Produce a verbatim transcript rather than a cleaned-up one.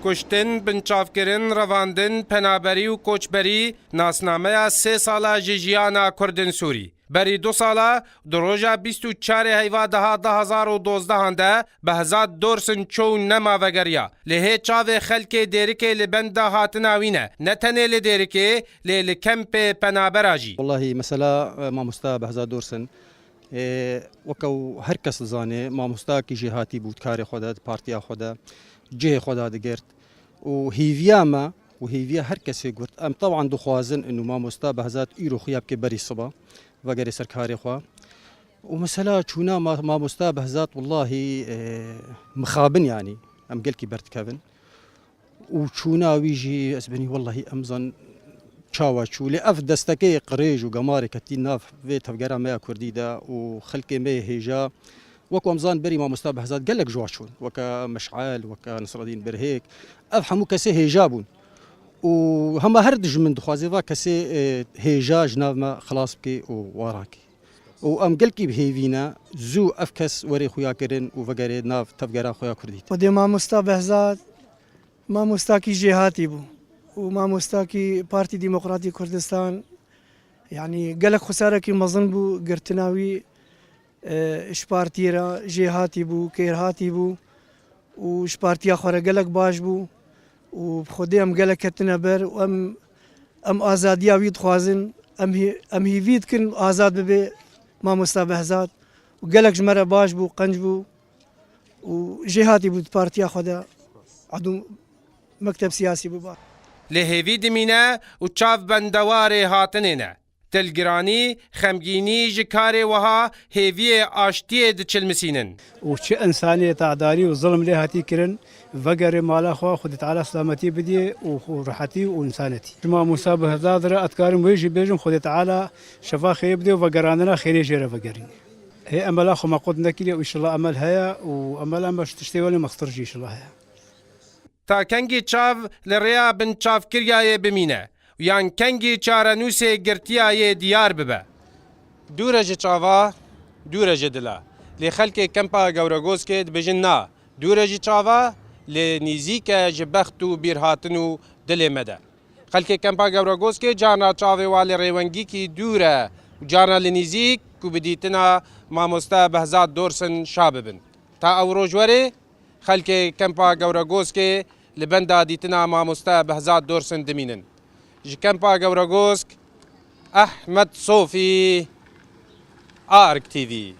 Kuştin, binçavkirin, revandin, penaberî û koçberî nasnameya sê sala ji jiyana Kurdên Sûrî. Berî du sala, di roja bîst û çarê heyva deha du hezar û dozdehan de Behzad Dorsin çû û nema vegeriya. Lê hê çavê xelkê Dêrikê li benda hatina wî ne. Ne tenê li Dêrikê, lê li kempê penabera jî. Wellahî, mesela, e, mamosta Behzad Dorsin, e, weke her kes dizane, mamostakî jêhatî bû di karê xwe de, di partiya xwe de, cihê xwe de digirt. Û hêviya me û hêviya her kesê got, em teban dixwazin inu mamosta Behzad îro xuya bike berî siba, vegerê ser karê xwe. Û mesela çûna ma-, mamosta Behzad, wellahî, e, mixabin, yanî em gelkî berdikevin. Û çûna wî jî ez benî wellahî em zan çawa çû. Lê ev destekê qirêj û gemarê ketî nav vê tevgera me ya Kurdî de û xelkê me yê hêja, wek em zan berî mamosta Behzad gelek ji wa çûn. Weke Meş'el, weke Nisredîn Birhêk. Ev hemû kesê hêja bûn. Û hema her dijmin dixwaze va kesê, e, hêja ji nav me xilas bike û wa rake. Û em gelkî bi hêvî ne, zû ev kes were xuya kirin û vegere nav tevgera xwe ya Kurdî. Xwedê mamosta Behzad, mamostakî jêhatî bû û mamostakî Partî Demokratî Kurdistan, yanî gelek xwesarekî mezin bû, girtina wî, e, ji partiyê re jêhatî bû, kêrhatî bû û ji partiya xwe re gelek baş bû û bi Xwedê em gelek ketine ber û em, em azadiya wî dixwazin, em hî-, em hîvî dikin azad bibe mamosta Behzad û gelek ji me re baş bû, qenc bû. û jêhatî bû di partiya xwe de, edû mekteb siyasî bû ba. Lê hêvî dimîne û çav bendewarê hatinê ne. Dilgiranî, xemgînî ji karê wiha hêviyê aştiyê diçilmisînin. Û çi însanê tadarî û zilm lê hatî kirin, vegerê mala xwe, Xwedê Teala selametî bidî û xwe rehetî û însanetî. Ji mamosta Behzad re ez dikarim wê jî bêjim, Xwedê Teala şefa xêrê bidê û vegerandina xêrê jê re vegerîne. Hê emela xwe me qut nekiriye û înşallah emel heye û emela me ji tiştê welê mextir jî înşallah heye. Ta kengî çav li rêya binçavkiryayê bimîne û yan kengî çarenûsê girtiyayê diyar bibe? Dûr e ji çava, dûr e ji dila. Lê xelkê kempa Gewregoskê dibêjin na, dûr e ji çava, lê nîzîk e ji bext û bîrhatin û dilê me de. Xelkê kempa Gewregoskê carna çavê wa li rêwengîkî dûr e û carna li nîzîk ku bi dîtina mamoste Behzad Dorsin şa bibin. Ta ew roj were, xelkê kempa Gewregoskê li benda dîtina mamoste Behzad Dorsin dimînin. Ji kempa Gewregosk, Ehmed Sofî, Ark T V.